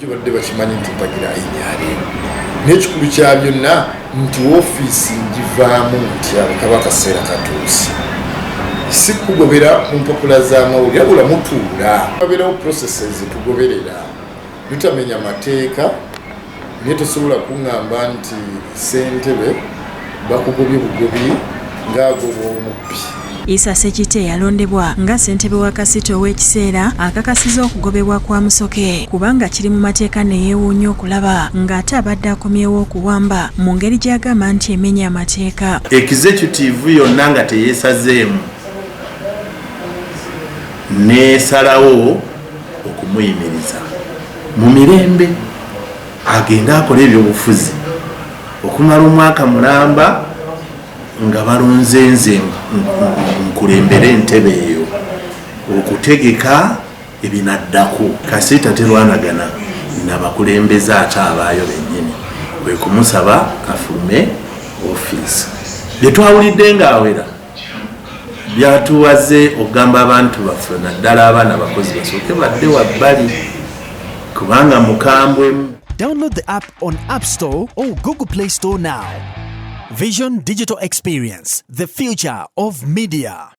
Bulijjo badde bakimanyi nti mpagira NRM, naye ekikulu kya byonna nti woofiisi ngivaamu ntya bwe kaba akaseera katuuse. Si kugobera mu mpapula z'amawulire, wabula mutuula, wabeerawo processes tugoberera, tutamenya mateeka. Naye tosobola kuŋŋamba nti ssentebe bakugobye bugobi ng'agoba omubbi. Isa Ssekite yalondebwa nga ssentebe wa Kasita ow'ekiseera akakasiza okugobebwa kwa Musoke kubanga kiri mu mateeka, ne yeewuunya okulaba ng'ate abadde akomyewo okuwamba mu ngeri gy'agamba nti emenya amateeka. Executive yonna nga teyeesazeemu neesalawo okumuyimiriza mu mirembe agende akole ebyobufuzi okumala omwaka mulamba nga balonze nze nkulembere entebe eyo okutegeka ebinaddako. Kasiita terwanagana nabakulembeze, ate abaayo bennyini kwe kumusaba afulume ofiisi. Bye twawulidde ng'awera byatuwaze okugamba abantu baffe, naddala abaana abakozi, basooke badde wabbali kubanga mukambwemu. Download the app on App Store or Google Play Store now. Vision Digital Experience, the future of media.